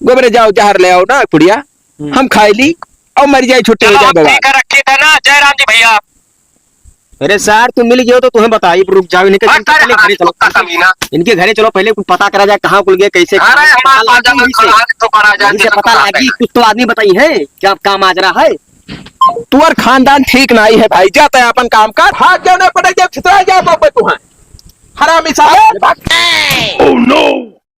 गोबरे जाओ, जहर ले आओ ना पुड़िया, हम्म। हम खाई ली और मर जाए, छुट्टी हो चलो, जाए हम बाबा। ठीक है, रखिए था ना, जय राम जी भैया। अरे सार, तू मिल गयो तो तुम्हें बताई, रुक जाओ, इनके हाँ, इनके सारे पहले घरे चलो। कुत्ता कमीना। इनके घरे चलो, पहले कुछ पता करा जाए, कहाँ कुल गए, कैसे अरे, कहाँ, हमारे पता पास लागी जाओ, इनसे। खड़ा है, तो पता इनसे जाए, पता तो लागी, पता कुछ तो आदमी बताई है, क्या काम आज रहा है? तू और खानदान ठीक नहीं है भाई, जाता है अपन काम कर। हाथ जाने पड़े, जब छितरा जाए, बाबा तू है। हरामी साले। Oh no!